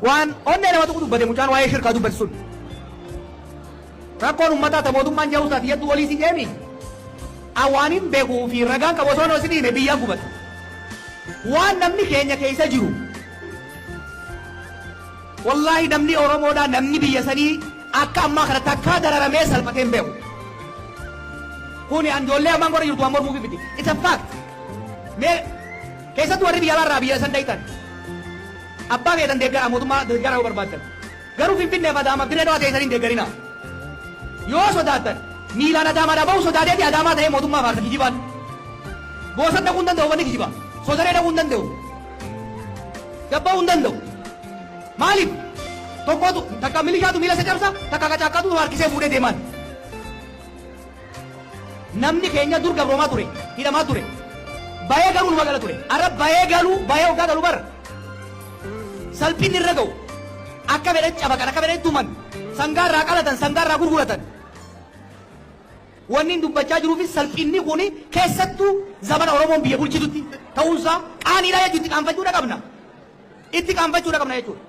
Waan onnee nama tuqu dubbate mucaan waa'ee shirkaa dubbate sun. Rakkoon uummataa ta mootummaan ja'uu isaati hedduu olii si jeemi. Awaanin beekuu fi ragaan qabu osoo isin hime biyyaan gubata. Waan namni keenya keessa jiru. Wallaahi namni Oromoodhaa, namni biyya sanii akka ammaa kana takkaa dararamee salphatee hin beeku. Kuni an ijoollee ammaan godha jirtu waan mormuufi miti. It's a fact. Mee keessattuu warri biyya alaarraa biyya san dhayitan. Abbaa feetan deeggaraa, mootummaa deeggaraa yoo barbaaddan. Garuu Finfinneef Adaamaaf Dirree Dhawaa teessanii hin deeggarinaa. Yoo sodaattan miilaan Adaamaadhaa bahu sodaateeti Adaamaa ta'ee mootummaa faarsa kijibaan. Boosan dhaquu hin danda'u, wanni kijiba. Sodaree dhaquu hin danda'u. Gabba'uu hin danda'u. Maaliif? Tokkotu takka milishaatu miila isa cabsa, takka kacaakkatu harkisee fuudhee deemaan. Namni keenya dur gabroomaa ture, hidhamaa ture. Bayee galuu numa gala ture. Arra bayee galuu, bayee hoggaa galu bara. Salphinni irra ga'u. Akka fedhan cabaqan, akka fedhan tuman. Sangaa irraa qalatan, sangaa irraa gurguratan. Wanni hin dubbachaa jiruufis salphinni kuni keessattuu zamana Oromoon biyya bulchitutti ta'uunsaa qaaniidha jechuudha. Itti qaanfachuudha qabna. Itti qaanfachuudha qabna jechuudha.